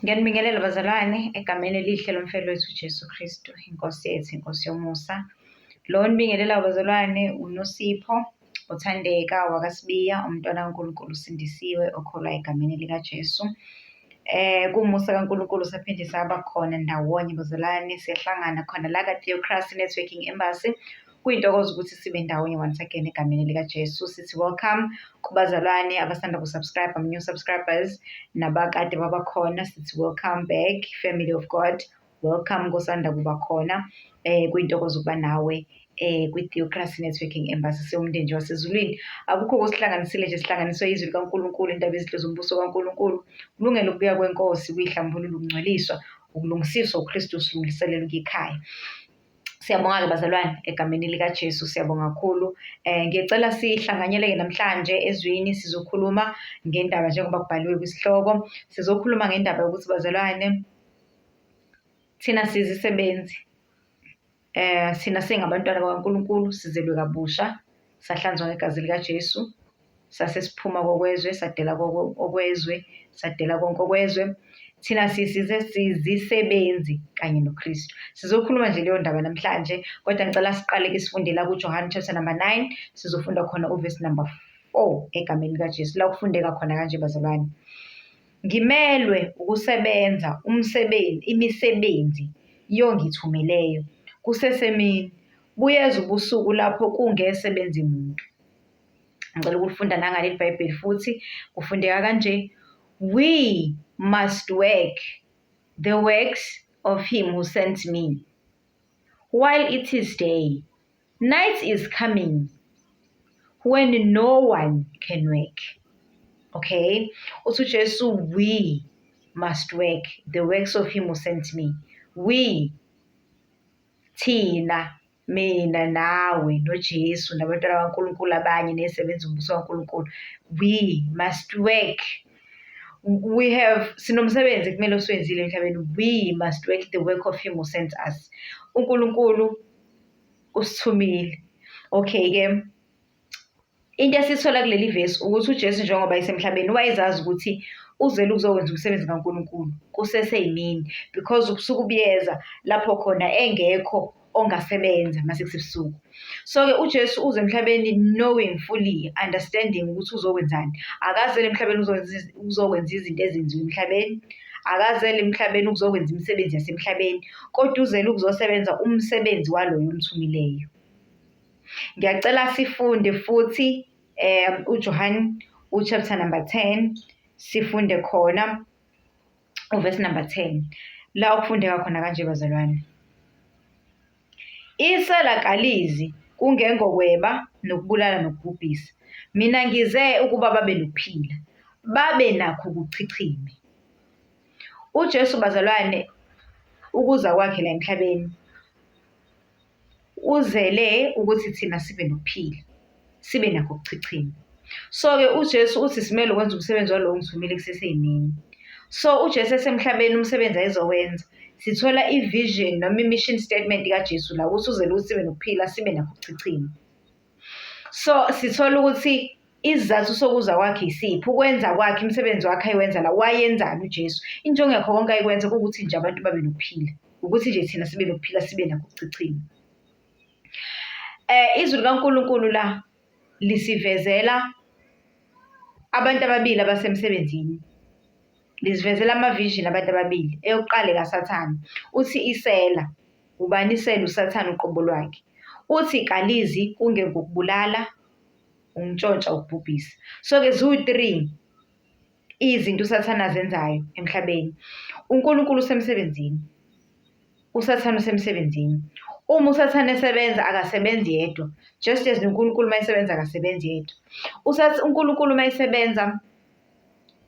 Ngiyanibingelela bazalwane egameni elihle lomfeli wethu uJesu Kristu, iNkosi yethu, iNkosi yomusa. Lo onibingelelayo bazalwane uNosipho uThandeka wakaSibiya, umntwana kaNkulunkulu usindisiwe okholwa egameni likaJesu. Kumusa kaNkulunkulu saphinde saba khona ndawonye bazalwane, siyahlangana khona la ka-Theocracy Networking Embassy. Kuyintokozo ukuthi sibe ndawonye once again egameni likaJesu. Sithi welcome kubazalwane abasanda ku-subscribe, new subscribers, nabakade babakhona, sithi welcome back, family of God. Welcome kosanda kuba khona. Kuyintokozo ukuba nawe kwi-Theocracy Networking Embassy, siwumndeni nje wasezulwini. Akukho kusihlanganisile nje, sihlanganiswe izwi likaNkulunkulu, indaba ezinhle zombuso kaNkulunkulu. Kulungele ukubuya kwenkosi, kuyihlambululo, ukungcweliswa, ukulungisiswa uKristu usilungiselela ukuya ekhaya. Siyabonga-ke bazalwane egameni likaJesu, siyabonga kakhulu. Ngiyacela sihlanganyele-ke namhlanje ezwini, sizokhuluma ngendaba njengoba kubhaliwe kwisihloko. Sizokhuluma ngendaba yokuthi bazalwane, thina sizisebenzi. Thina singabantwana bakaNkulunkulu, sizelwe kabusha, sahlanzwa ngegazi likaJesu, sase siphuma kokwezwe, sadela okwezwe, sadela konke okwezwe. Thina sisize sizisebenzi kanye noKristu. Sizokhuluma nje leyo ndaba namhlanje, kodwa ngicela siqale-ke sifunde la kuJohane chapter number 9, sizofunda khona u-verse number 4 egameni likaJesu. La kufundeka khona kanje bazalwane. Ngimelwe ukusebenza umsebenzi, imisebenzi yongithumileyo kusesemini, buyeza ubusuku lapho kungesebenzi muntu. Ngicela ukulifunda nangaleli Bhayibheli futhi, kufundeka kanje: We must work the works of him who sent me while it is day. Night is coming when no one can work. Okay, uthi uJesu, we must work the works of him who sent me. We, thina, mina nawe noJesu nabantwana bakaNkulunkulu abanye nezisebenzi zombuso kaNkulunkulu, we must work. We have, sinomsebenzi kumele siwenzile emhlabeni. We must work the work of him who sent us. UNkulunkulu usithumile. Okay-ke, into esiyithola kuleli vesi ukuthi uJesu njengoba esemhlabeni wayezazi ukuthi uzele ukuzokwenza umsebenzi kaNkulunkulu kuseseyimini, because ubusuku buyeza lapho khona engekho ongasebenza mase kusebusuku. So-ke uJesu uze emhlabeni knowing fully, understanding ukuthi uzokwenzani. Akazele emhlabeni ukuzokwenza izinto ezenziwa emhlabeni, akazele emhlabeni ukuzokwenza imisebenzi yasemhlabeni, kodwa uzele ukuzosebenza umsebenzi waloyo omthumileyo. Ngiyacela sifunde futhi uJohn u-chapter number 10, sifunde khona u-verse number 10, la okufundeka khona kanje bazalwane. Isela kalizi kungengokweba nokubulala nokubhubhisa. Mina ngize ukuba babe nokuphila, babe nakho kuchichime. UJesu bazalwane, ukuza kwakhe la emhlabeni, uzele ukuthi thina sibe nokuphila, sibe nakho kuchichima. So-ke uJesu uthi simele ukwenza umsebenzi walowo ongithumile kuseseyimini. So uJesu esemhlabeni umsebenzi ayezowenza, sithola i-vision noma i-mission statement kaJesu la, ukuthi uzele ukuthi sibe nokuphila, sibe nakho kuchichima. So sithola ukuthi isizathu sokuza kwakhe isiphi, ukwenza kwakhe, imisebenzi wakhe ayiwenza la, wayenzani uJesu. Injongo yakho konke ayikwenza kuwukuthi nje abantu babe nokuphila, ukuthi nje thina sibe nokuphila, sibe nakho kuchichima. Izwi likaNkulunkulu la lisivezela abantu ababili abasemsebenzini. Lisivezela ama-vision abantu ababili. Eyokuqala ekaSathane, uthi isela, ubani isela? USathane uqobo lwakhe. Uthi kalizi kungengokubulala, ukuntshontsha, ukubhubhisa. So-ke ziwu-three izinto uSathane azenzayo emhlabeni. UNkulunkulu usemsebenzini, uSathane usemsebenzini. Uma uSathane esebenza akasebenzi yedwa, just as noNkulunkulu uma esebenza akasebenzi yedwa. UNkulunkulu uma esebenza,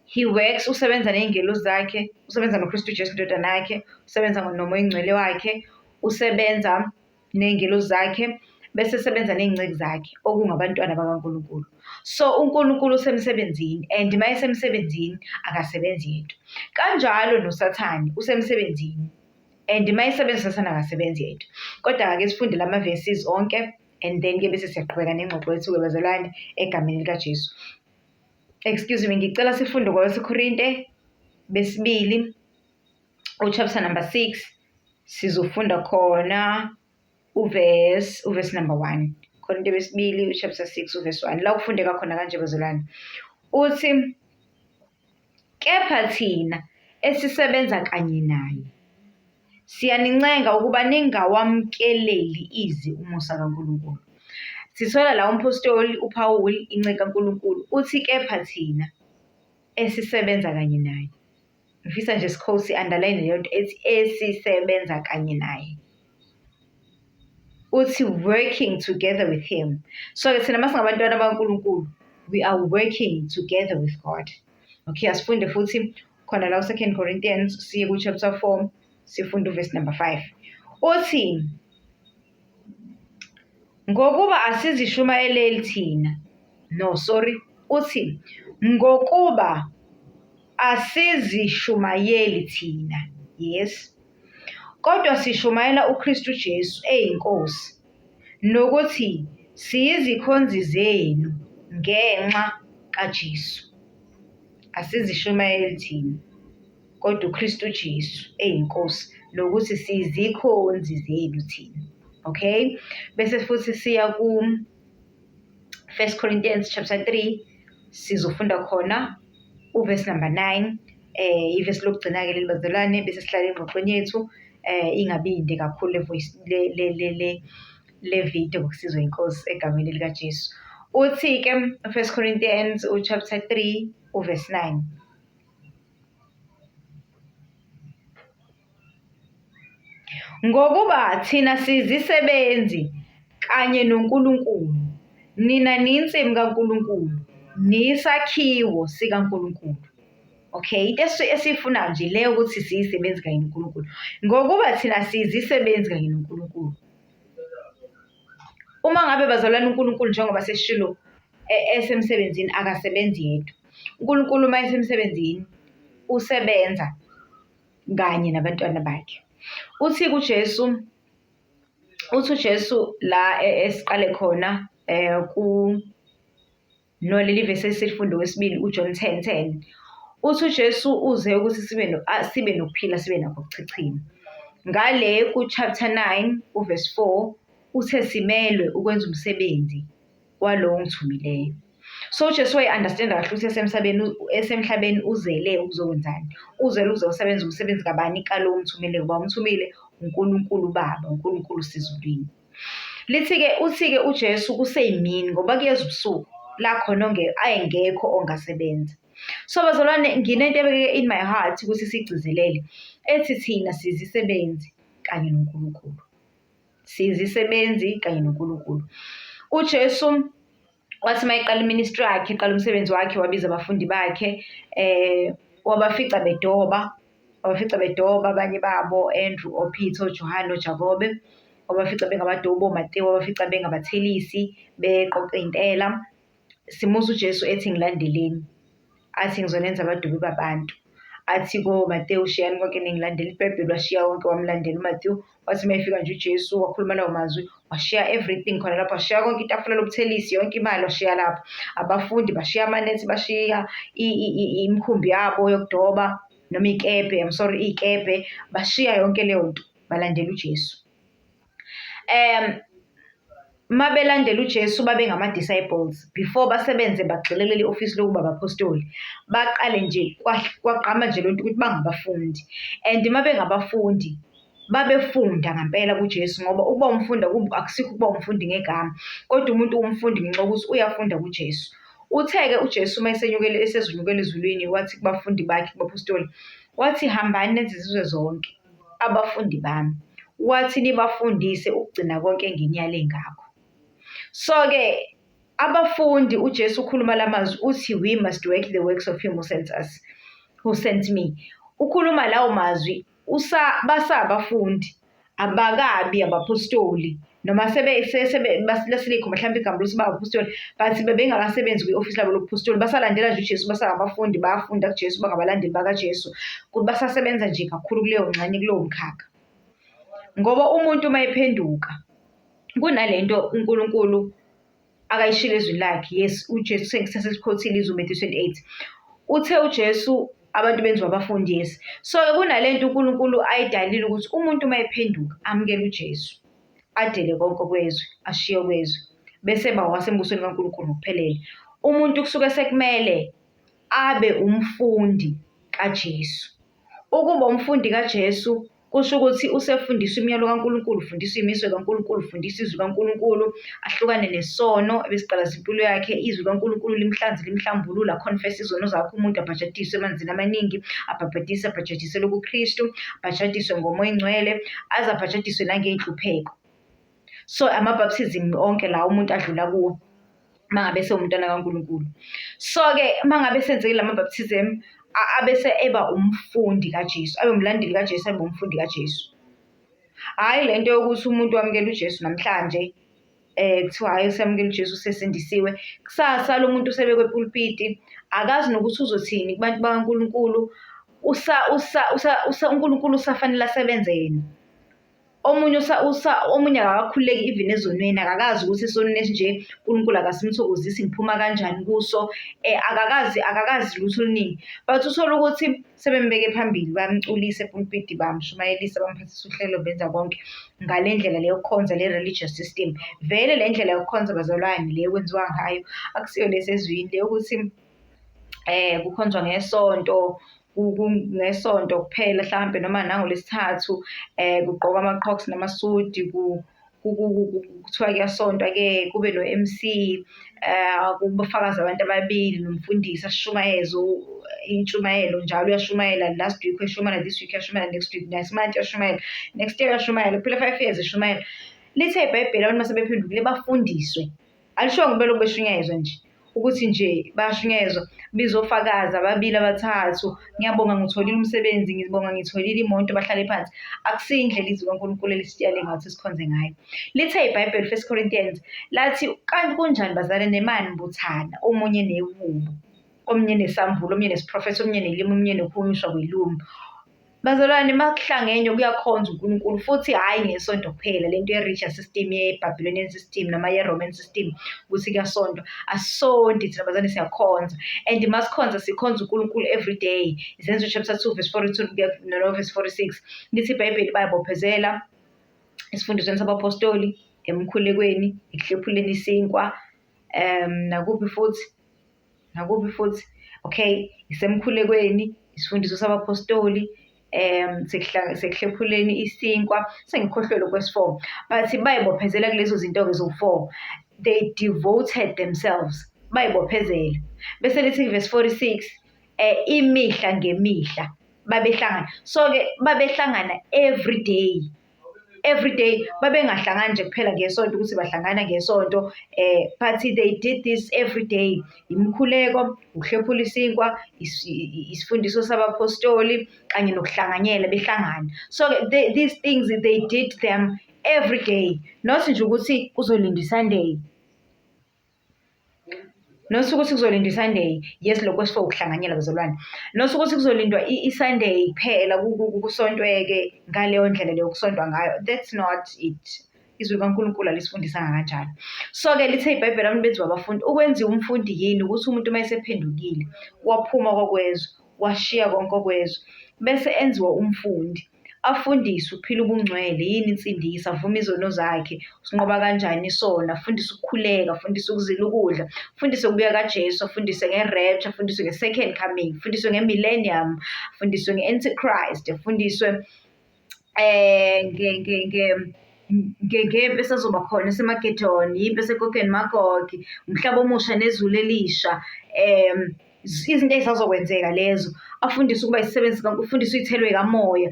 he works, usebenza ney'ngelosi zakhe, usebenza noKristu Jesu indodana yakhe, usebenza noMoya oNgcwele wakhe, usebenza ney'ngelosi zakhe, bese esebenza ney'nceku zakhe okungabantwana bakaNkulunkulu. So uNkulunkulu usemsebenzini, and uma esemsebenzini akasebenzi yedwa. Kanjalo noSathane usemsebenzini, and uma esebenza uSathane akasebenzi yedwa. Kodwa ake sifunde lama verses onke and then-ke bese siyaqhubeka nengxoxo yethu-ke bazalwane egameni likaJesu. Excuse me, ngicela sifunde kwabaseKorinte besibili. U-chapter number 6 sizofunda khona uverse number 1. Korinto besibili u-chapter 6 uverse 1. La kufundeka khona kanje bazalwane. Uthi kepha thina esisebenza kanye naye siyanincenga ukuba ningawamukeleli ize umusa kaNkulunkulu. Sithola la umphostoli uPawuli inceku kaNkulunkulu uthi kepha thina esisebenza kanye naye. Ngifisa nje sikhosi underline leyo nto ethi esisebenza kanye naye. Uthi working together with him. So-ke thina masingabantwana bakaNkulunkulu we are working together with God. Okay, asifunde futhi khona la u-Second Corinthians siye ku-chapter 4 sifunde uverse number 5. Uthi ngokuba asizishumayeleli thina. No, sorry. Uthi ngokuba asizishumayeli thina. Yes. Kodwa sishumayela uKristu Jesu eyiNkosi nokuthi siyizikhonzi zenu ngenxa kaJesu. Asizishumayeli thina, kodwa uKristu Jesu eyiNkosi nokuthi siyizikhonzi zenu thina. Okay? Bese futhi siya ku 1 Corinthians chapter 3 sizofunda khona uverse number 9 ivesi lokugcina-ke leli bazalwane bese sihlala engxoxweni yethu ingabi yinde kakhulu le voice le le le le le video ngokusizwa inkosi egameni likaJesu. Uthi-ke 1 Corinthians uchapter 3 uverse 9. Ngokuba thina siyizisebenzi kanye noNkulunkulu, nina niyinsimu kaNkulunkulu, niyisakhiwo sikaNkulunkulu. Okay, into esiyifunayo nje leyo ukuthi siyisebenzi kanye noNkulunkulu. Ngokuba thina siyizisebenzi kanye noNkulunkulu. Uma ngabe bazalwane uNkulunkulu njengoba sesishilo esemsebenzini akasebenzi yedwa. UNkulunkulu uma esemsebenzini usebenza kanye nabantwana bakhe. Uthi kuJesu, uthi uJesu la esiqale khona ku no leli vesi esilifunde okwesibili uJohn 10:10 uthi uJesu uze ukuthi sibe no, sibe nokuphila sibe nakho kuchichima. Ngale ku-chapter 9 uverse 4 uthe simelwe ukwenza umsebenzi walowo ongithumileyo. So uJesu waye-understand-a kahle ukuthi esemhlabeni esemhlabeni uzele ukuzokwenzani. Uzele ukuzosebenza umsebenzi kabani? Kalowo omthumile ngoba umthumile uNkulunkulu uBaba, uNkulunkulu osezulwini. Lithi-ke uthi-ke uJesu kuseyimini ngoba kuyeza ubusuku la khona ayengekho ongasebenza. So bazalwane nginento ebekeke in my heart ukuthi sigcizelele ethi thina sizisebenzi kanye noNkulunkulu. Siyizisebenzi kanye noNkulunkulu. UJesu wathi uma eqala iministry yakhe, eqala umsebenzi wakhe, wabiza abafundi bakhe, wabafica bedoba, wabafica bedoba abanye babo, Andrew, oPeter, oJohane, oJakobe, wabafica bengabadobi, oMatewu, wabafica bengabathelisi, beqoqa iy'ntela. Simuzwa uJesu ethi ngilandeleni, athi ngizonenza abadobi babantu. Athi koMatewu shiyani konke ningilandele, iBhayibheli washiya konke wamlandela uMatewu. Wathi uma efika nje uJesu wakhuluma lawo mazwi, washiya everything khona lapho, washiya konke itafula lobuthelisi, yonke imali washiya lapho. Abafundi bashiya amanethi, bashiya imikhumbi yabo yokudoba noma iy'kebhe, I'm sorry, iy'kebhe, bashiya yonke leyo nto balandela uJesu. Uma belandela uJesu babengama-disciples before basebenze bagxile kuleli ofisi lokuba abaphostoli, baqale nje kwagqama nje lento ukuthi bangabafundi and uma bengabafundi babefunda ngampela kuJesu ngoba ukuba umfundi akusikho ukuba umfundi ngegama kodwa umuntu uwumfundi ngenxa yokuthi uyafunda kuJesu. Uthe-ke uJesu uma esenyukele esezonyukela ezulwini wathi kubafundi bakhe kubaphostoli, wathi hambani nenze izizwe zonke. abafundi bami, wathi nibafundise ukugcina konke enginiyale ngakho. So-ke abafundi uJesu ukhuluma la mazwi uthi we must work the works of him who sent us, who sent me. Ukhuluma lawo mazwi basabafundi abakabi abaphostoli noma sebe mhlawumbe igama lokuthi bangabaphostoli but bebengakasebenzi kwi-ofisi labo lobuphostoli basalandela nje uJesu basangabafundi bayafunda kuJesu bangabalandeli bakaJesu basasebenza nje kakhulu kuleyo ngxenye kulowo mkhakha ngoba umuntu uma ephenduka kunalento uNkulunkulu akayishilo ezwini lakhe yes uJesu sengisasesikhothile izwi Matthew 28 uthe uJesu Abantu benziwa abafundisi. So-ke kunale nto uNkulunkulu ayidalile ukuthi umuntu uma ephenduka amukele uJesu, adele konke okwezwe, ashiye okwezwe, bese eba owasembuso kaNkulunkulu ngokuphelele. Umuntu kusuke sekumele abe umfundi kaJesu. Ukuba umfundi kaJesu kusho ukuthi usefundiswa imiyalo kaNkulunkulu, ufundiswa iy'miso zikaNkulunkulu, ufundiswa izwi likaNkulunkulu, ahlukane nesono ebesiqalaza impilo yakhe, izwi likaNkulunkulu limhlanze limhlambulule, akhonfese izono zakhe umuntu, abhajadiswe emanzini amaningi, abhabhadiswe, abhajadiselwe kuKristu, abhajadiswe ngoMoya oNgcwele, aze abhajadiswe nangey'nhlupheko. So ama-baptism onke lawa umuntu adlula kuwo uma ngabe esewumntwana kaNkulunkulu. So-ke uma ngabe senzekile lama-baptism abese eba umfundi kaJesu, abe umlandeli kaJesu, abe umfundi kaJesu. Hhayi le nto yokuthi umuntu wamukela uJesu namhlanje kuthiwa hhayi usemukele uJesu usesindisiwe, kusasa lo muntu usebekwe epulpiti, akazi nokuthi uzothini kubantu bakaNkulunkulu, uNkulunkulu usafanele asebenze yena. Omunye omunye akakakhululeki even ezonweni, akakazi ukuthi esonweni esinje uNkulunkulu akasimthokozisi, ngiphuma kanjani kuso, akakazi akakazi lutho oluningi. But uthole ukuthi sebembeke phambili, bayamculisa epulpiti, bayamshumayelisa, bamphathisa uhlelo, benza konke ngale ndlela le yokukhonza le religious system. Vele le ndlela yokukhonza bazalwane le ekwenziwa ngayo akusiyo le esezwini, le yokuthi kukhonzwa ngesonto, ngesonto kuphela hlampe noma nangoLwesithathu kugqokwa ama-qhoks namasudi, kuthiwa kuyasontwa-ke kube no-M_C, kubafakaze abantu ababili nomfundisi ashumayeze intshumayelo njalo uyashumayela, last week uyashumayela, this week uyashumayela, next week, next month uyashumayela, next year uyashumayela, kuphela 5 years eshumayela. Lithe iBhayibheli abantu uma sebephendukile bafundiswe. Alishongo belokhu beshunyayezwa nje ukuthi nje bayashunyayezwa bizofakaza ababili abathathu, ngiyabonga ngitholile umsebenzi, ngibonga ngitholile imoto, bahlale phansi. Akusiyo indlela izwi likaNkulunkulu elisitshele ngayo ukuthi sikhonze ngayo. Lithe iBhayibheli, First Corinthians, lathi kanti kunjani bazalwane manibuthana omunye nehubo, omunye nesambulo, omunye nesiprofetho, omunye nelimi, omunye nokuhunyushwa kwelimi. Bazalwane makuhlangenwe kuyakhonzwa uNkulunkulu futhi hhayi ngesonto kuphela lento ye-religious system ye-Babylonian system noma ye-Roman system ukuthi kuyasontwa. Asisonti thina bazalwane siyakhonza and masikhonza sikhonza uNkulunkulu everyday. Izenzo chapter 2 verse 42 kuya no verse 46 lithi iBhayibheli bayabophezela esifundisweni sabaphostoli, emkhulekweni, ekuhlephuleni isinkwa, nakuphi futhi? Nakuphi futhi? Okay, isemkhulekweni, isifundiso sabaphostoli, sekuhlephuleni isinkwa, sengikhohlwe lokhu kwesi-four, but bay'bophezela kulezo zinto-ke zowu-four. They devoted themselves, bay'bophezela. Bese lithi verse 46, imihla ngemihla babehlangana. So-ke babehlangana every day. Every day babengahlangani nje kuphela ngesonto ukuthi bahlangana ngesonto but they did this every day. Imikhuleko, ukuhlephula isinkwa, isifundiso sabaphostoli kanye nokuhlanganyela behlangana. So-ke these things they did them every day, not nje ukuthi kuzolindwa i-Sunday. Not ukuthi kuzolindwa i-Sunday, yes lokhu kwesi-four ukuhlanganyela bazalwane. Not ukuthi kuzolindwa i-Sunday kuphela kusontweke ngaleyo ndlela leyo okusontwa ngayo. That's not it. Izwi likaNkulunkulu alisifundisanga kanjalo. So-ke lithe iBhayibheli abantu benziwa abafundi. Ukwenziwa umfundi yini? Ukuthi umuntu uma esephendukile, waphuma kokwezwe, washiya konke okwezwe, bese enziwa umfundi. Afundiswe ukuphila ubungcwele, yini insindiso, avume izono zakhe, usinqoba kanjani isono, afundiswe ukukhuleka, afundiswe ukuzila ukudla, afundiswe ukubuya kaJesu, afundiswe nge-rapture, afundiswe nge-second coming, afundiswe nge-millennium, afundiswe nge-antichrist, afundiswe ngempi esazoba khona eseMagedoni, impi eseGog and Magog, umhlaba omusha nezulu elisha, izinto ey'sazokwenzeka lezo. Afundiswe ukuba isisebenzi ufundiswe iy'thelo y'kamoya,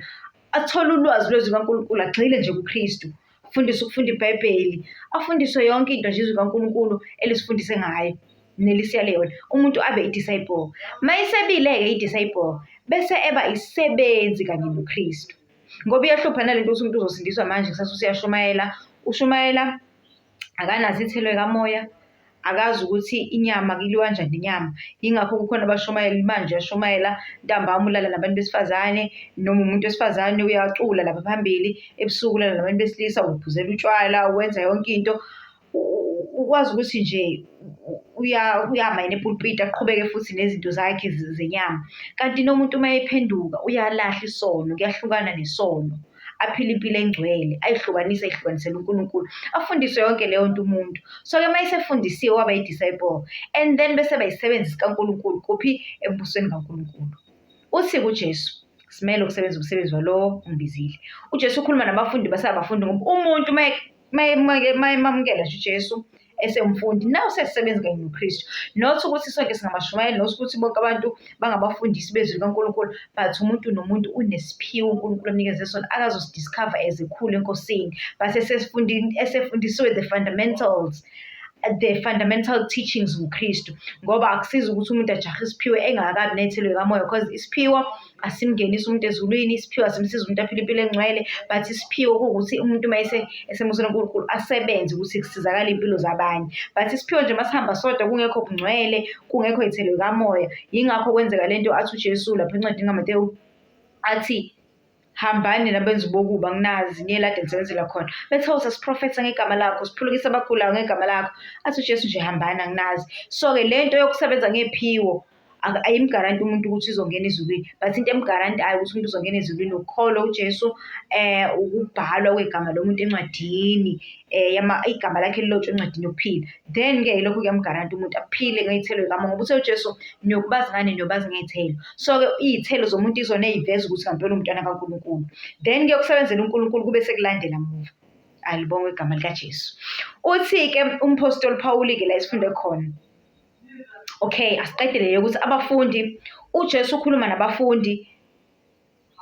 athole ulwazi lwezwi likaNkulunkulu, agxile nje kuKristu. Afundiswe ukufunda iBhayibheli, afundiswe yonke into nje izwi likaNkulunkulu elisifundise ngayo nelisiyale yona. Umuntu abe i-disciple. Uma esebile-ke i-disciple, bese eba isisebenzi kanye noKristu. Ngoba iyahlupha nalento ukuthi umuntu uzosindiswa manje kusasa usuyashumayela, ushumayela akanazo iy'thelo y'kamoya, akazi ukuthi inyama kuliwa kanjani inyama. Yingakho kukhona abashumayela manje uyashumayela ntambama ulala nabantu besifazane noma umuntu wesifazane uyacula lapha phambili, ebusuku ulala nabantu besilisa, uphuzela utshwala, wenza yonke into. Ukwazi ukuthi nje Uyama yena epulpiti aqhubeke futhi nezinto zakhe zenyama. Kanti nomuntu uma ephenduka uyalahla isono, kuyahlukana nesono, aphile impilo engcwele, ayihlukanise ayihlukanisele uNkulunkulu. Afundiswe yonke leyo nto umuntu. So-ke uma esefundisiwe waba i-disciple and then bese eba isisebenzi sikaNkulunkulu kuphi? Embusweni kaNkulunkulu. Uthi-ke uJesu, simele ukusebenza umsebenzi walowo ongibizile. UJesu ukhuluma nabafundi basabafundi ngoba umuntu uma emamukela nje uJesu esewumfundi nawe usesisebenzi kanye noKristu. Not ukuthi sonke singamashumayeli, not ukuthi bonke abantu bangabafundisi bezwi likaNkulunkulu, but umuntu nomuntu unesiphiwo uNkulunkulu amnikeze sona akazosi-discover as ekhula eNkosini. But esefundisiwe the fundamentals, the fundamental teachings nguKristu. Ngoba akusizi ukuthi umuntu ajahe isiphiwo engakabi ney'thelo zikamoya because isiphiwo asimngenisi umuntu ezulwini, isiphiwo asimsizi umuntu aphile impilo engcwele, but isiphiwo kuwukuthi umuntu uma esemusweni kaNkulunkulu asebenze ukuthi kusizakale iy'mpilo zabanye. But isiphiwo nje masihamba sodwa kungekho bungcwele, kungekho y'thelo zikamoya, yingakho kwenzeka lento athi uJesu lapha encwadini kaMatewu athi, hambani nabenzi bokubi anginazi, niye la kade nisebenzela khona. Bethi, hawu sasiprofetha ngegama lakho, siphulukisa abagulayo ngegama lakho. Athi uJesu nje hambani anginazi. So-ke le nto yokusebenza ngephiwo ayimgaranti umuntu ukuthi uzongena ezulwini, but into emgarantayo ukuthi umuntu uzongena ezulwini ukukholwa uJesu, ukubhalwa kwegama lomuntu encwadini, igama lakhe lilotshwe encwadini yokuphila. Then-ke lokho kuyamgaranta umuntu aphile ngey'thelo zikamoya ngoba uthe uJesu niyokubazi ngani, niyobazi ngey'thelo. So-ke iy'thelo zomuntu izona ey'veza ukuthi ngampela uwumntwana kaNkulunkulu. Then-ke ukusebenzela uNkulunkulu kube sekulandela muva. Alibongwe igama likaJesu. Uthi-ke umphostoli Pawuli-ke la esifunde khona, okay, asiqede le yokuthi abafundi, uJesu ukhuluma nabafundi,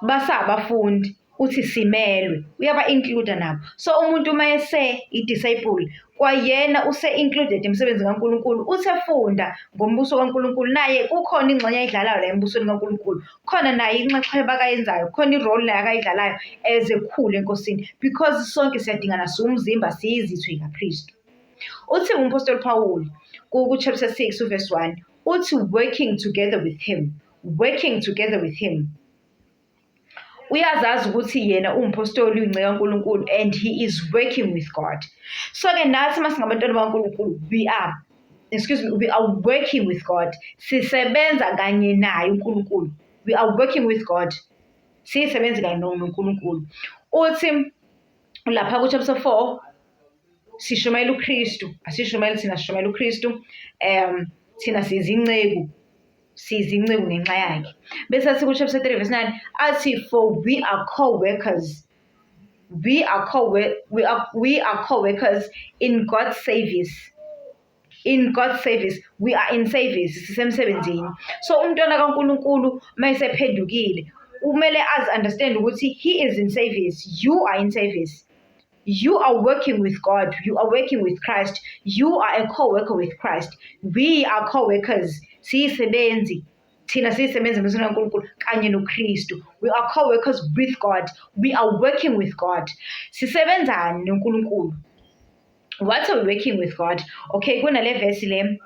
basabafundi, uthi simelwe, uyaba-include nabo. So umuntu uma ese i-disciple, kwayena use-included emsebenzini kaNkulunkulu, uthe funda ngombuso kaNkulunkulu, naye kukhona ingxenye ayidlalayo la embusweni kaNkulunkulu. Khona naye inxaxheba akayenzayo, khona i-role naye akayidlalayo as ekhula eNkosini, because sonke siyadingana, siwumzimba, siyizitho zikaKristu. Uthi umpostoli Pawuli ku-chapter 6 uverse 1, uthi working together with him, working together with him. Uyazazi ukuthi yena uwumpostoli, uyinceku kaNkulunkulu and he is working with God. So-ke nathi uma singabantwana bakaNkulunkulu, we are, excuse me, we are working with God. Sisebenza kanye naye uNkulunkulu. We are working with God. Siyisebenzi kanye noNkulunkulu. Uthi lapha ku-chapter 4, sishumayela uKristu, asishumayeli thina, sishumayela uKristu. Thina siyizinceku, siyizinceku ngenxa yakhe. Bese athi ku-chapter 3 verse 9, athi for we are co-workers. We are co-workers in God's service. In God's service, we are in service, sisemsebenzini. So umntwana kaNkulunkulu mayesephendukile, kumele azi understand ukuthi he is in service, you are in service. You are working with God, you are working with Christ, you are a co-worker with Christ. We are co-workers, siyisebenzi. Thina siyisebenzi embusweni kaNkulunkulu kanye noKristu. We are co-workers with God. We are working with God. Sisebenzani noNkulunkulu? What are we working with God? Okay, kunale verse le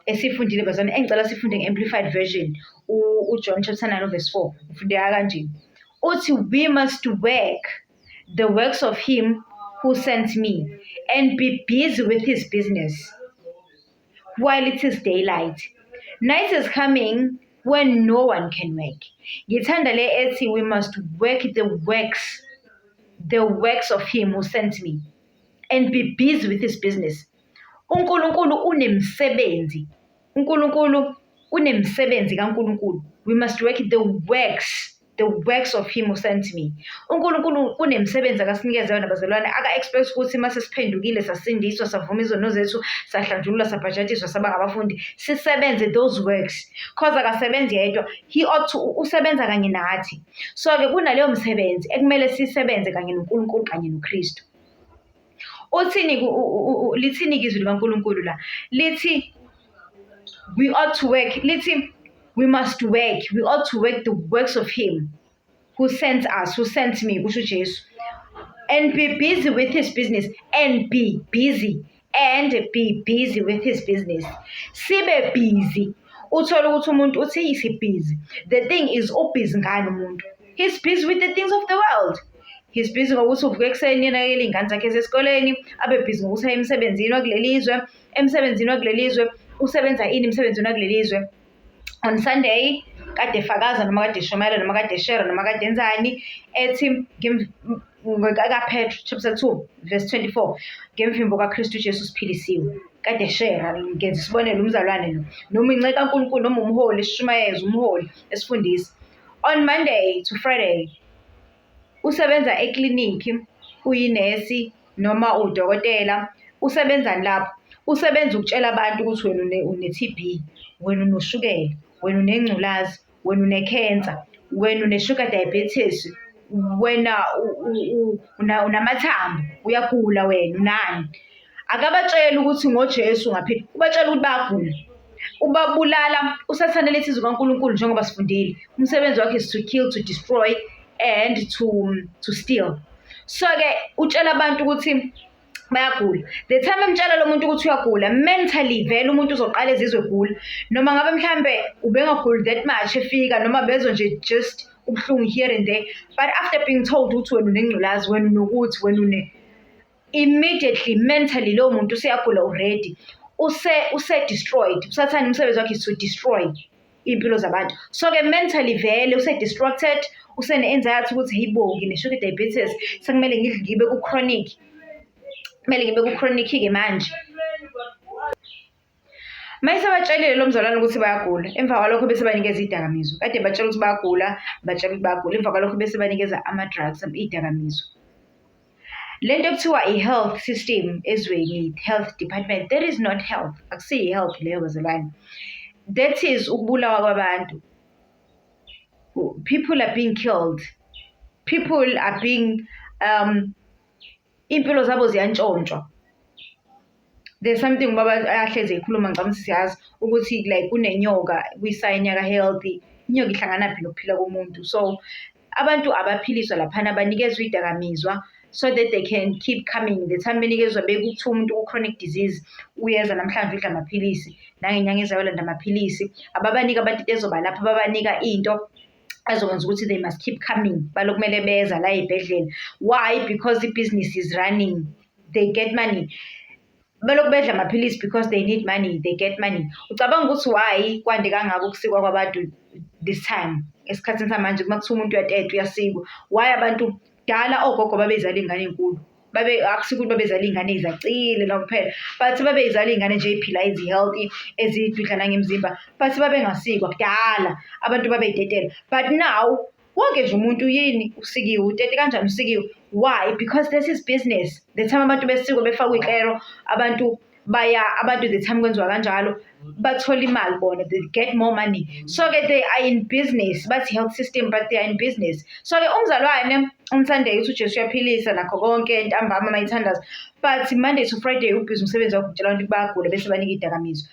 esifundile bazalwane, engicela sifunde nge-Amplified Version, uJohn chapter 9 verse 4. Ufundeka kanje. Uthi we must work the works of him who sent me and be busy with his business while it is daylight. Night is coming when no one can work. Ngithanda le ethi we must work the works of him who sent me and be busy with his business. uNkulunkulu unemsebenzi. uNkulunkulu unemsebenzi kaNkulunkulu. We must work the works of him who sent me. uNkulunkulu unemsebenzi akasinikeze yona bazalwane, aka-expect ukuthi uma sesiphendukile, sasindiswa, savuma izono zethu, sahlanjululwa, sabhajatiswa, saba ngabafundi, sisebenze those works. Cause akasebenzi yedwa, he ought to, usebenza kanye nathi. So-ke kunaleyo msebenzi ekumele sisebenze kanye noNkulunkulu kanye noKristu. Uthini lithini-ke izwi likaNkulunkulu la? Lithi we ought to work, lithi we must work, we ought to work the works of him who sent us, who sent me, kusho uJesu. And be busy with his business, and be busy, and be busy with his business. Sibe busy. Uthole ukuthi umuntu uthi he's busy. The thing is, ubusy ngani umuntu? He's busy with the things of the world. He's busy ngokuthi uvuka ekuseni enakekele iy'ngane zakhe zasesikoleni, abe busy ngokuthi aye emsebenzini wakuleli zwe, emsebenzini wakuleli zwe, Usebenza ini emsebenzini wakuleli zwe? On Sunday kade efakaza noma kade eshumayela noma kade eshera noma kade enzani, ethi kaPetru chapter 2 verse 24, ngemvimbo kaKristu Jesu siphilisiwe. Kade eshera, ngenza isibonelo, umzalwane lo noma inceku kaNkulunkulu noma umholi esishumayeza, umholi esifundisa. On Monday to Friday usebenza eklinikhi, uyinesi noma uwudokotela. Usebenzani lapho? Usebenza ukutshela abantu ukuthi wena une-T_B, wena unoshukela, wena unengculazi, wena unekhensa, wena une-sugar diabetes, wena unamathambo, uyagula wena, unani. Akabatsheli ukuthi ngoJesu ungaphila, ubatshela ukuthi bayagula. Ubabulala uSathane letha izwi kaNkulunkulu njengoba sifundile. Umsebenzi wakhe is to kill, to destroy and to steal. So-ke utshela abantu ukuthi bayagula. The time emtshela lo muntu ukuthi uyagula, mentally vele umuntu uzoqala ezizwe egula. Noma ngabe mhlambe ubengaguli that much efika noma bezwe nje just ubuhlungu here and there. But after being told ukuthi wena unengculazi, wena unokuthi, wena une, immediately mentally lowo muntu useyagula already. Use destroyed. USathane umsebenzi wakhe is to destroy iy'mpilo zabantu. So-ke mentally vele use-distracted, usene-anxiety ukuthi hey bo, ngine-sugar diabetes, sekumele ngidle ngibe ku-chronic. Kumele ngibe ku-chronic-ke manje. Mayesebatshelile lo mzalwane ukuthi bayagula, emva kwalokho bese banikeza iy'dakamizwa. Kade batshela ukuthi bayagula, batshela ukuthi bayagula, emva kwalokho bese banikeza ama-drugs, iy'dakamizwa. Le nto ekuthiwa i-health system ezweni, health department, that is not health. Akusiyo i-health leyo bazalwane. That is ukubulawa kwabantu. People are being killed. People are being iy'mpilo zabo ziyantshontshwa. There's something ubaba ahlezi ekhuluma, ngicabanga ukuthi siyazi ukuthi like kunenyoka kwi-sign yaka-health. Inyoka ihlanganaphi nokuphila komuntu? So abantu abaphiliswa laphana, banikezwa iy'dakamizwa so that they can keep coming. The time benikezwa, bekuthiwa umuntu u-chronic disease, uyeza namhlanje udla amaphilisi, nangenyanga ezayo ulanda amaphilisi. Ababaniki abantu into ezobalapha, babanika into ezokwenza ukuthi they must keep coming, balokhu kumele beza la ey'bhedlela. Why? Because i-business is running, they get money. Belokhu bedla amaphilisi because they need money, they get money. Ucabanga ukuthi why kwande kangaka ukusikwa kwabantu this time, esikhathini samanje uma kuthiwa umuntu uyateta uyasikwa? Why abantu kudala ogogo babey'zala iy'ngane ey'nkulu? Babe akusiko ukuthi babezala iy'ngane ey'zacile la kuphela, but babey'zala iy'ngane nje ey'phila ezi-healthy, ezidudla nangemzimba, but babengasikwa kudala, abantu babey'tetela. But now wonke nje umuntu yini usikiwe, utete kanjani usikiwe? Why? Because this is business. The time abantu besikwa befakwe iy'klero, abantu baya abantu the time kwenziwa kanjalo bathola imali bona, they get more money. So-ke they are in business, bathi health system but they are in business. So-ke umzalwane on Sunday uthi uJesu uyaphilisa nakho konke, ntambama mayithandaza, but Monday to Friday ubhizi umsebenzi wakhe ukutshela abantu bayagula bese banika iy'dakamizwa.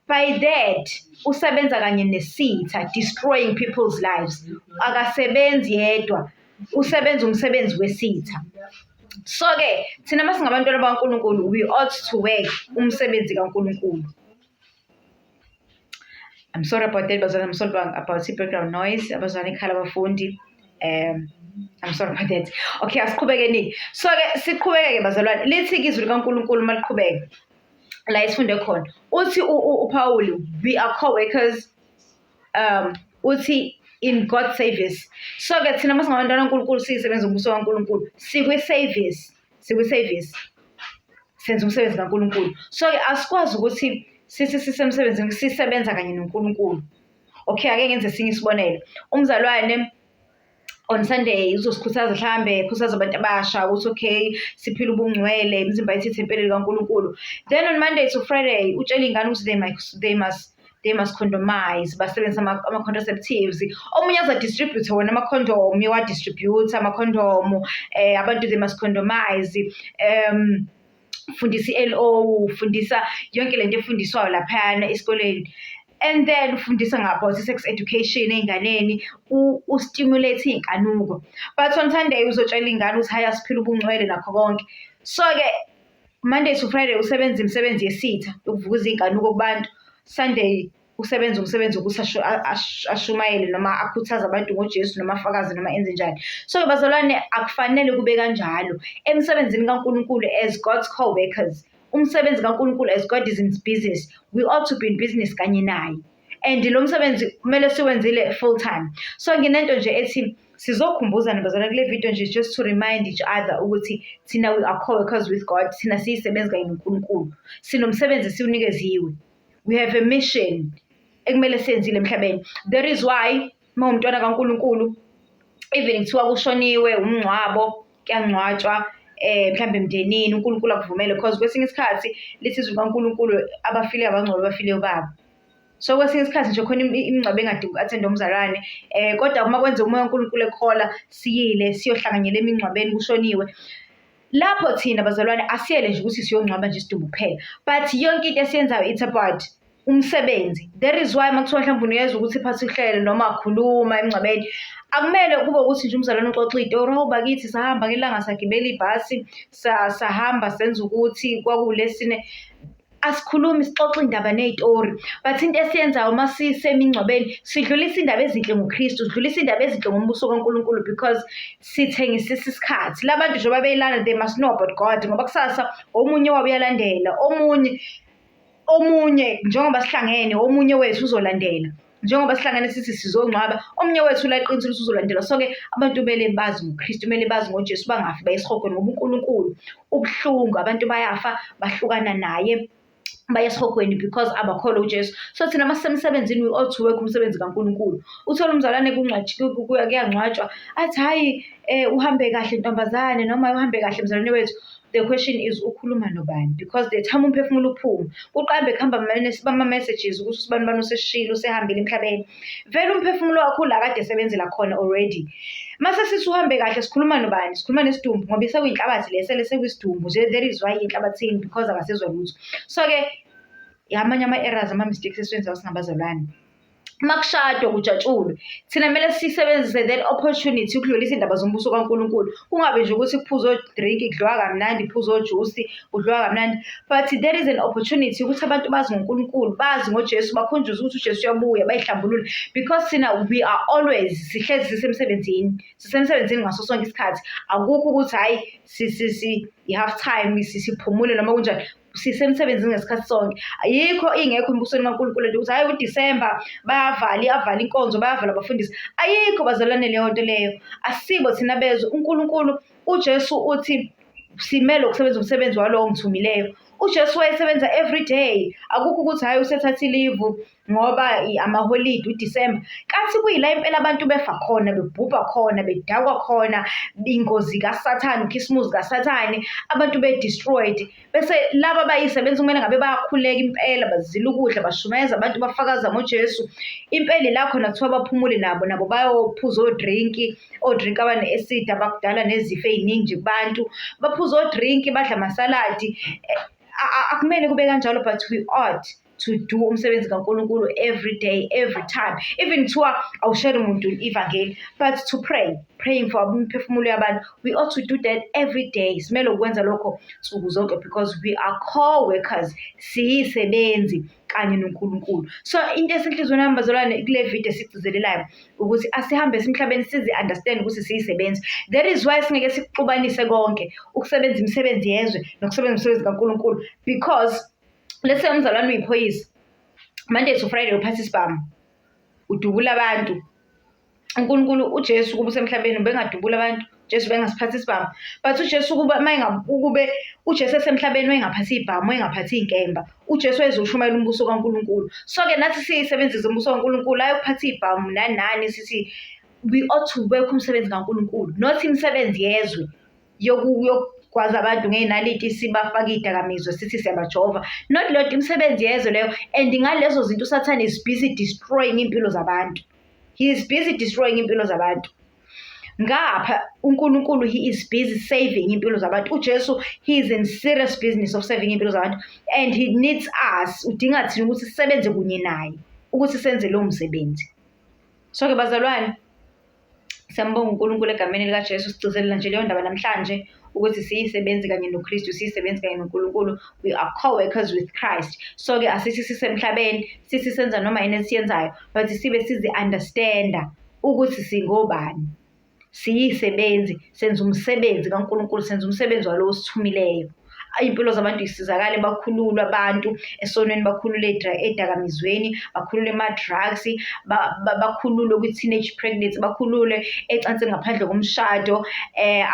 By that usebenza kanye nesitha, destroying people's lives. Akasebenzi yedwa, usebenza umsebenzi wesitha. So-ke thina uma singabantwana bakaNkulunkulu, we ought to work umsebenzi kaNkulunkulu. I'm sorry about that bazalwane, I'm sorry about i-background noise, abazalwane ekhala abafundi. I'm sorry about that. Okay, asiqhubekeni. So-ke siqhubeke-ke bazalwane, lithi-ke izwi likaNkulunkulu uma liqhubeka la esifunde khona. Uthi uPawuli, we are co-workers, uthi in God's service. So-ke thina uma singabantwana bakaNkulunkulu siyisebenza umbuso kaNkulunkulu, sikwi-service, sikwi-service. Senza umsebenzi kaNkulunkulu. So-ke asikwazi ukuthi sithi sisemsebenzini sisebenza kanye noNkulunkulu. Okay, ake ngenze esinye isibonelo. Umzalwane on Sunday uzosikhuthaza mhlambe, khuthaza abantu abasha ukuthi okay, siphile ubungcwele, imizimba yethu ithempeli likaNkulunkulu. Then on Monday to Friday utshela iy'ngane ukuthi they must condomize, basebenzise ama-contraceptives. Omunye aza-distribute wona ama-condom, uyawa-distribute ama-condom, abantu they must condomize. Fundisa i-L_O, ufundisa yonke lento efundiswayo laphayana esikoleni. And then ufundisa about i-sex education ey'nganeni, u-stimulate iy'nkanuko. But on Sunday uzotshela iy'ngane ukuthi hhayi, asiphile ubungcwele nakho konke. So-ke Monday to Friday usebenza imisebenzi yesitha yokuvukuza iy'nkanuko kubantu. Sunday usebenza umsebenzi wokuthi ashumayele noma akhuthaze abantu ngoJesu noma afakaze noma enze njani. So-ke bazalwane, akufanele kube kanjalo. Emsebenzini kaNkulunkulu as God's co-workers, Umsebenzi kaNkulunkulu, as God is in business, we ought to be in business kanye naye. And lo msebenzi kumele siwenzile full time. So nginento nje ethi sizokhumbuzana bazalwane kule video nje, just to remind each other ukuthi thina we are co-workers with God, thina siyisebenzi kanye noNkulunkulu. Sinomsebenzi esiwunikeziwe. We have a mission ekumele siyenzile emhlabeni. That is why uma umntwana kaNkulunkulu, even kuthiwa kushoniwe, umngcwabo, kuyangcwatshwa mhlambe emndenini, uNkulunkulu akuvumele, because kwesinye isikhathi lithi izwi likaNkulunkulu, abafile abangcwabe abafileyo babo. So kwesinye isikhathi nje khona imingcwabo engadingi uku-attend-a umzalwane, kodwa uma kwenzeka umoya kaNkulunkulu ekhola, siyile siyohlanganyela emingcwabeni, kushoniwe. Lapho thina bazalwane asiyele nje ukuthi siyongcwaba nje isidumbu kuphela, but yonke into esiyenzayo, it's about umsebenzi. That is why uma kuthiwa mhlawumbe unikeza ukuthi phathe uhlelo noma khuluma emngcwabeni, akumele kube ukuthi nje umzalwane uxoxa iy'tori, hawu bakithi sahamba ngelanga, sagibela ibhasi, sahamba senza ukuthi kwakuwulesine. Asikhulumi, sixoxe iy'ndaba ney'tori, but into esiyenzayo uma sisemingcwabeni, sidlulisa iy'ndaba ezinhle ngoKristu, sidlulisa iy'ndaba ezinhle ngombuso kaNkulunkulu, because sithengisisa isikhathi. La bantu njengoba beyilana, they must know about God, ngoba kusasa omunye wabo uyalandela, omunye njengoba sihlangene, omunye wethu uzolandela. Njengoba sihlangene sithi sizongcwaba, omunye wethu la eqinisweni ukuthi uzolandela. So-ke abantu kumele bazi ngoKristu, kumele bazi ngoJesu, bangafi baye esihogweni, ngoba uNkulunkulu ubuhlungu, abantu bayafa bahlukana naye, baye esihogweni because abakholwa uJesu. So thina uma sisemsebenzini, we ought to work umsebenzi kaNkulunkulu. Uthole umzalwane kuyangcwatshwa, athi hhayi uhambe kahle ntombazane, noma uhambe kahle mzalwane wethu. The question is, ukhuluma nobani? Because the time umphefumulo uphuma, kuqambe kuhamba ama-messages ukuthi usibani bani useshilo, usehambile emhlabeni. Vele umphefumulo wakho ula kade esebenzela khona already. Mase sithi uhambe kahle, sikhuluma nobani? Sikhuluma nesidumbu, ngoba isekuyinhlabathi le, sele sekuyisidumbu nje. That is why inhlabathini, because akasezwa lutho. So-ke amanye ama-errors, ama-mistakes esiwenzayo singabazalwane. Uma kushadwa kujatshulwe, thina kumele sisebenzise that opportunity ukudlulisa iy'ndaba zombuso kaNkulunkulu. Kungabi nje ukuthi kuphuzwe o-drink, kudliwa kamnandi, kuphuzwe ojusi, kudliwa kamnandi, but there is an opportunity ukuthi abantu bazi ngoNkulunkulu, bazi ngoJesu, bakhunjuzwe ukuthi uJesu uyabuya, bay'hlambulule, because thina we are always, sihlezi sisemsebenzini, sisemsebenzini ngaso sonke isikhathi. Akukho ukuthi hhayi i-half time siphumule noma kunjani, sisemsebenzini ngesikhathi sonke. Ayikho ingekho embusweni kaNkulunkulu lento ukuthi hhayi uDisemba bayavala, iyavala inkonzo, bayavala abafundisi. Ayikho bazalwane leyo nto leyo. Asibo thina bezwe. uNkulunkulu, uJesu uthi simele ukusebenza umsebenzi walowo ongithumileyo. UJesu wayesebenza every day. Akukho ukuthi hhayi usethatha i-leave ngoba amaholidi uDisemba. Kathi kuyila impela abantu befa khona, bebhubha khona, bedakwa khona, ingozi kaSathane, ukhisimuzi kaSathane, abantu be-destroyed. Bese laba abayisebenzi kumele ngabe bayakhuleka impela, bazila ukudla, bashumayeza abantu, bafakaza ngoJesu. Impela ila khona kuthiwa baphumule nabo, nabo bayophuza o-drink, o-drink abane-acid abakudala nezifo ey'ningi nje kubantu. Baphuza o-drink, badla amasaladi. Akumele kube kanjalo, but we ought to do umsebenzi kaNkulunkulu every day, every time. Even kuthiwa awusheri muntu ivangeli, but to pray, praying for imiphefumulo yabantu, we ought to do that every day. Simele ukwenza lokho nsuku zonke because we are co-workers, siyisebenzi kanye noNkulunkulu. So into esenhliziyweni yami bazalwane kule video esigcizelelayo ukuthi asihambe emhlabeni sizi-understand ukuthi siyisebenzi. That is why singeke sikuxubanise konke ukusebenza imisebenzi yezwe nokusebenza umsebenzi kaNkulunkulu, because let's say umzalwane uyiphoyisa, Monday to Friday uphatha isibhamu, udubula abantu. uNkulunkulu, uJesu kuba usemhlabeni ubengadubula abantu? Jesu bengasiphatha isibhamu? But uJesu kuba ukube uJesu esemhlabeni wayengaphathi iy'bhamu, wayengaphathi iy'nkemba. UJesu wayezoshumayela umbuso kaNkulunkulu. So-ke nathi siyisebenzise umbuso kaNkulunkulu, hhayi ukuphatha iy'bhamu nani nani, sithi we ought to work umsebenzi kaNkulunkulu, not imisebenzi yezwe yokugwaza abantu ngey'naliti, sibafake iy'dakamizwa, sithi siyabajova. Not leyo imisebenzi yezwe leyo, and ngalezo zinto uSathane is busy destroying iy'mpilo zabantu. He is busy destroying iy'mpilo zabantu. Ngapha uNkulunkulu, he is busy saving iy'mpilo zabantu. UJesu, he is in serious business of saving iy'mpilo zabantu and he needs us, udinga thina ukuthi sisebenze kunye naye ukuthi senze lowo msebenzi. So-ke bazalwane, siyambonga uNkulunkulu egameni likaJesu. Sigcizelela nje leyo ndaba namhlanje ukuthi siyisebenzi kanye noKristu, siyisebenzi kanye noNkulunkulu. We are co-workers with Christ. So-ke asithi sisemhlabeni, sithi senza noma yini esiyenzayo, but sibe sizi-understand-a ukuthi singobani. Siyisebenzi, senza umsebenzi kaNkulunkulu, senza umsebenzi walowo osithumileyo. Iy'mpilo zabantu y'sizakale, bakhululwe abantu esonweni, bakhululwe ey'dakamizweni, bakhululwe ema-drugs, bakhululwe kwi-teenage pregnancy, bakhululwe ecansini ngaphandle komshado.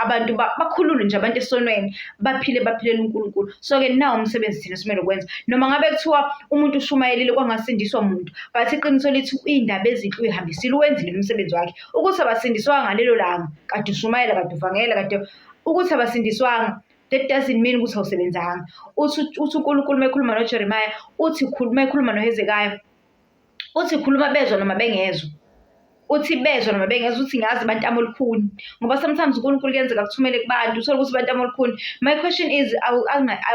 Abantu bakhululwe nje abantu esonweni, baphile baphilele uNkulunkulu. So-ke nawu umsebenzi thina esimele ukwenza. Noma ngabe kuthiwa umuntu ushumayelile kwangasindiswa muntu, but iqiniso lithi iy'ndaba ezinhle uy'hambisile, uwenzile umsebenzi wakhe. Ukuthi abasindiswanga ngalelo langa, kade ushumayela, kade uvangela, kade ukuthi abasindiswanga, that doesn't mean ukuthi awusebenzanga. Uthi uNkulunkulu uma ekhuluma noJeremiah, uthi uma ekhuluma noHezekaya, uthi khuluma bezwa noma bengezwa. Uthi bezwa noma bengezwa, uthi ngazi bantamo olukhuni. Ngoba sometimes uNkulunkulu kuyenzeka akuthumele kubantu, uthole ukuthi bantamo olukhuni. My question is, I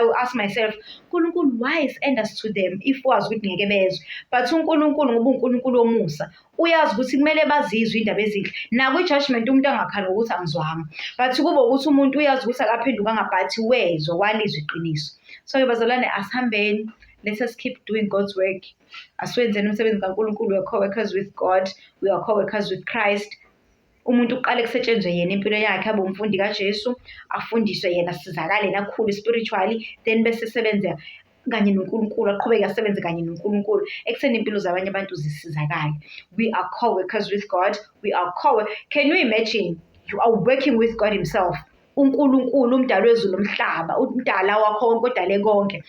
will ask myself, Nkulunkulu, why send us to them if wazi ukuthi ngeke bezwe? But uNkulunkulu ngoba uNkulunkulu womusa, uyazi ukuthi kumele bazizwe iy'ndaba ezinhle. Nakwi-judgment umuntu angakhali ngokuthi angizwanga. But kube ukuthi umuntu uyazi ukuthi akaphendukanga but wezwa, walizwa iqiniso. So-ke bazalwane, asihambeni, let us keep doing God's work. Asiwenzeni umsebenzi kaNkulunkulu, we are co-workers with God, we are co-workers with Christ. Umuntu kuqale kusetshenzwe yena impilo yakhe, abe umfundi kaJesu, afundiswe yena, asizakale yena akhule spiritually, then bese esebenza kanye noNkulunkulu, aqhubeke asebenze kanye noNkulunkulu ekutheni iy'mpilo zabanye abantu zisizakale. We are co-workers with God, we are co Can you imagine? You are working with God himself. uNkulunkulu umdali wezulu nomhlaba, umdala wakho konke, odale konke.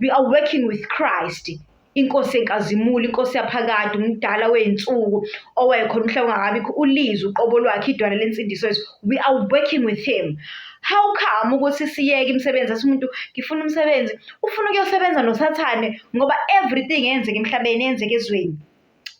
We are working with Christ. Inkosi yenkazimulo, inkosi yaphakade, umdala wey'nsuku, owayekhona umhlaba ungakabikho, ulizwi uqobo lwakhe, idwala lensindiso yethu. We are working with him. How come ukuthi siyeke imisebenzi, athi umuntu ngifuna umsebenzi, ufuna ukuyosebenza noSathane ngoba everything eyenzeka emhlabeni eyenzeka ezweni.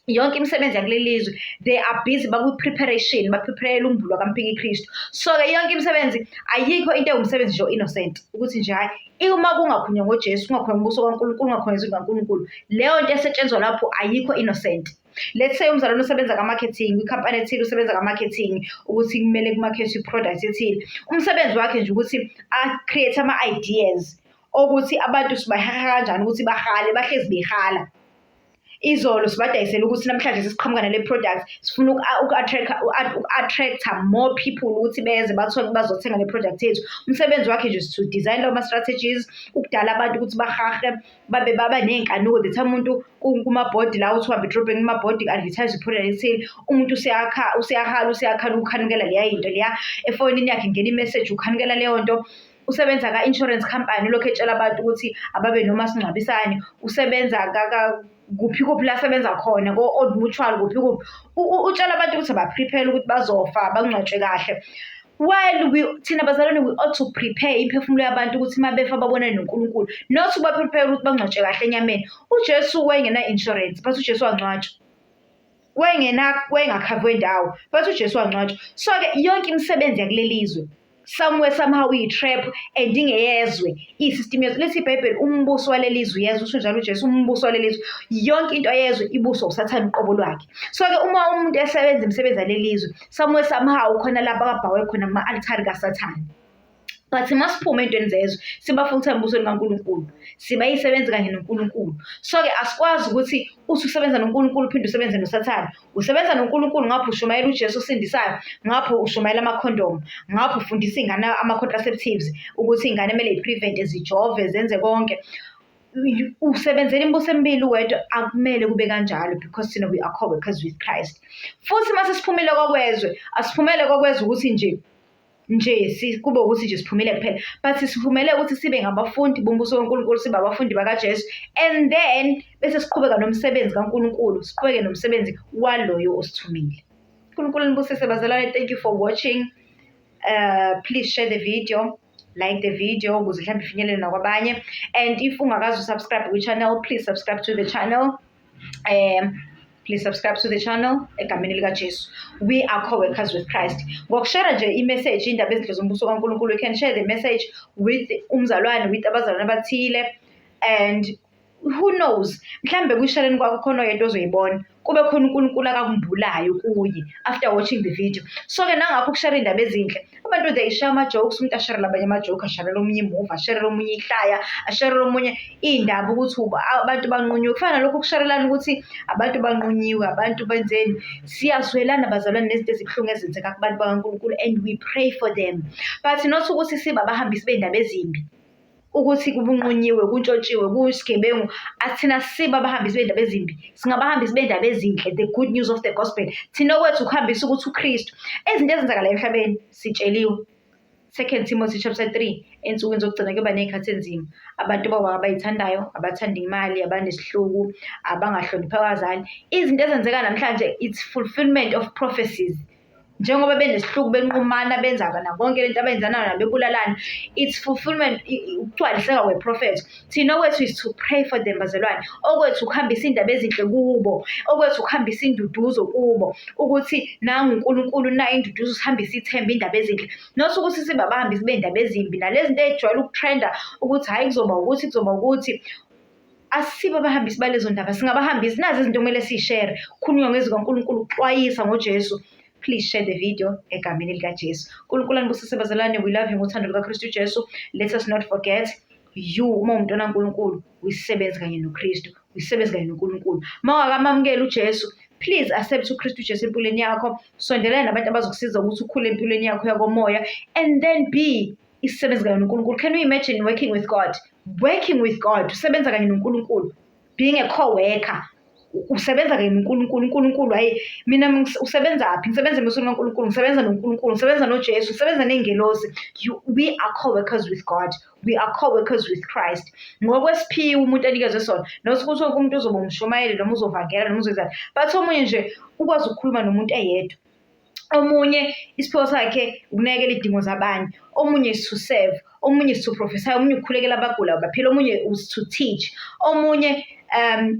Yonke imisebenzi yakuleli lizwe, they are busy bakwi-preparation, ba-prepare-ela umbulo kaMphikikristu. So-ke yonke imisebenzi, ayikho into ewumsebenzi nje o-innocent ukuthi nje hhayi, uma kungakhulunywa ngoJesu, kungakhulunywa ngombuso kaNkulunkulu, kungakhulunywa ngezwi likaNkulunkulu, leyo nto esetshenzwa lapho ayikho innocent. Let's say umzalwane usebenza ka-marketing, kwikhampani ethile usebenza ka-marketing ukuthi kumele kumakhethwe i-product ethile. Umsebenzi wakhe nje ukuthi a-create ama-ideas okuthi abantu sibaheha kanjani ukuthi bahale, bahlezi behala. Izolo sibadayisela ukuthi namhlanje sesiqhamuka nale product, sifuna uku-attract-a more people ukuthi beze bathole bazothenga le product yethu. Umsebenzi wakhe nje is to design lawo ma-strategies, ukudala abantu ukuthi bahahe, babe baba ney'nkanuko. The time umuntu kumabhodi la uthi uhambe edrobheni kumabhodi ku-advertise i-product ethile, umuntu useyahala, useyakhala ukukhanukela leya yinto leya. Efonini yakhe ingena i-message ukhanukela leyo nto. Usebenza ka-insurance company, ulokhu etshela abantu ukuthi ababe nomasingcwabisane. Usebenza kuphi kuphi la asebenza khona, ko-Old Mutual kuphi kuphi. Utshela abantu ukuthi aba-prepare ukuthi bazofa, bangcwatshwe kahle. While we, thina bazalwane, we ought to prepare imiphefumulo yabantu ukuthi uma befa babonane noNkulunkulu. Not ukuba-prepare ukuthi bangcwatshwe kahle enyameni. UJesu wayengena insurance, but uJesu wangcwatshwa. Wayengakhavwe ndawo, but uJesu wangcwatshwa. So-ke yonke imisebenzi yakuleli zwe somewhere somehow iyi-trap and ingeyezwe, iyi-system yezwe. Lithi iBhayibheli umbuso waleli zwe uyezwa, usho njalo uJesu, umbuso waleli zwe. Yonke into yezwe ibuswa uSathane uqobo lwakhe. So-ke uma umuntu esebenza imisebenzi yaleli zwe, somewhere somehow khona lapho akabhakwe khona kuma-altari kaSathane. But masiphume ey'ntweni zezwe, siba full time embusweni kaNkulunkulu, siba yisebenzi kanye noNkulunkulu. So-ke asikwazi ukuthi uthi usebenza noNkulunkulu uphinde usebenze noSathane. Usebenza noNkulunkulu ngapha ushumayela uJesu osindisayo, ngapha ushumayela amakhondomu, ngapha ufundisa iy'ngane ama-contraceptives ukuthi iy'ngane kumele y'prevent-e, zijove, zenze konke. Usebenzela imibuso emibili uwedwa, akumele kube kanjalo because thina we are co-workers with Christ. Futhi mase siphumile kokwezwe, asiphumele kokwezwe ukuthi nje kube ukuthi nje siphumile kuphela, but siphumele ukuthi sibe ngabafundi bombuso kaNkulunkulu, sibe abafundi bakaJesu and then bese siqhubeka nomsebenzi kaNkulunkulu, siqhubeke nomsebenzi waloyo osithumile. uNkulunkulu anibusise bazalwane, thank you for watching. Please share the video, like the video ukuze mhlawumbe ifinyelele nakwabanye. And if ungakaze usubscribe kwi-channel, please subscribe to the channel. Please subscribe to the channel egameni likaJesu. We are co-workers with Christ. Ngokushare nje i-message, indaba ezinhle zombuso kaNkulunkulu, you can share the message with umzalwane, with abazalwane abathile and who knows, mhlambe kwishareni kwakho khona oyedwa ozoyibona, kube khona uNkulunkulu akakumbulayo kuye after watching the video. So-ke nangakho ukushare iy'ndaba ezinhle, abantu they share ama-jokes, umuntu asharele abanye ama-joke, asharele omunye imuvi, asharele omunye ihlaya, asharele omunye iy'ndaba ukuthi abantu banqunyiwe. Kufana nalokhu ukusharelana ukuthi abantu banqunyiwe, abantu benzeni. Siyazwelana bazalwane nezinto ezibuhlungu ezenzeka kubantu bakaNkulunkulu and we pray for them. But not ukuthi sibe abahambisi bey'ndaba ezimbi. Ukuthi kubunqunyiwe, kuntshontshiwe, kuyisigebengu. Athina sibe abahambisi bey'ndaba ezimbi, singabahambisi bey'ndaba ezinhle, the good news of the gospel. Thina okwethu ukuhambisa ukuthi uKristu. Izinto ezenzakalayo emhlabeni sitsheliwe. Second Timothy chapter 3, ensukwini zokugcina kuyoba ney'khathi enzima. Abantu baba abayithandayo, abathanda imali, abanesihluku, abangahloniphi abazali. Izinto ezenzeka namhlanje, it's fulfillment of prophecies. Njengoba benesihluku benqumana benza kona konke lento abayenzanayo nabebulalana, it's fulfillment, ukugcwaliseka kweprofetho. Thina okwethu is to pray for them bazalwane. Okwethu ukuhambisa iy'ndaba ezinhle kubo, okwethu ukuhambisa induduzo kubo, ukuthi nangu uNkulunkulu nayo induduzo, sihambise ithemba, iy'ndaba ezinhle. Not ukuthi sibe abahambisi bey'ndaba ezimbi nalezi zinto ey'jwayele ukutrenda ukuthi hhayi kuzoba ukuthi kuzoba ukuthi. Asibo abahambisi balezo ndaba, singabahambisi. Nazi izinto okumele siy'shere. Kukhulunywa ngezwi kaNkulunkulu, ukuxwayisa ngoJesu. Please share the video egameni likaJesu. uNkulunkulu anibusise bazalwane, we love you ngothando lukaKristu Jesu. Let us not forget you, uma uwumntwana kaNkulunkulu, uyisebenzi kanye noKristu, uyisebenzi kanye noNkulunkulu. Uma ungakamamukeli uJesu, please accept uKristu Jesu empilweni yakho. Sondelana nabantu abazokusiza ukuthi ukhule empilweni yakho yakomoya and then be isisebenzi kanye noNkulunkulu. Can you imagine working with God? Working with God, usebenza kanye noNkulunkulu. Being a co-worker, usebenza kanye noNkulunkulu. uNkulunkulu, hayi mina usebenzaphi? Ngisebenza embusweni kaNkulunkulu, ngisebenza noNkulunkulu, ngisebenza noJesu, ngisebenza ney'ngelosi. We are co-workers with God. We are co-workers with Christ. Ngokwesiphiwo umuntu anikezwe sona. Not ukuthi wonke umuntu uzoba umshumayeli noma uzovangela noma uzoyenzani. But omunye nje ukwazi ukukhuluma nomuntu eyedwa. Omunye isiphiwo sakhe ukunakekela iy'dingo zabanye, omunye is to serve, omunye is to prophesy, omunye ukukhulekela abagulayo baphile, omunye is to teach, omunye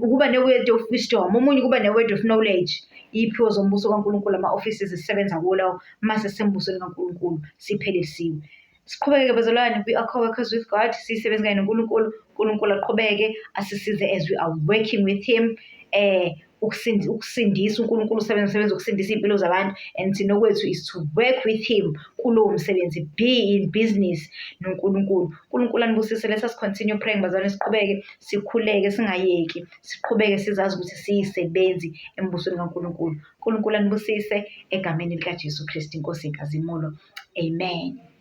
ukuba ne-word of wisdom, omunye ukuba ne-word of knowledge. Iy'phiwo zombuso kaNkulunkulu, ama-offices esisebenza kuwo lawo mase sisembusweni kaNkulunkulu siphelelisiwe. Siqhubeke bazalwane, we are co-workers with God, siyisebenzi kanye noNkulunkulu. uNkulunkulu aqhubeke asisize as we are working with him. Ukusindisa uNkulunkulu usebenza umsebenzi wokusindisa iy'mpilo zabantu and thina okwethu is to work with him kulowo msebenzi, be in business noNkulunkulu. uNkulunkulu anibusise. Let us continue praying bazalwane, siqhubeke sikhuleke singayeki, siqhubeke sizazi ukuthi siyisebenzi embusweni kaNkulunkulu. uNkulunkulu anibusise egameni likaJesu Kristu inkosi inkazimulo. Amen.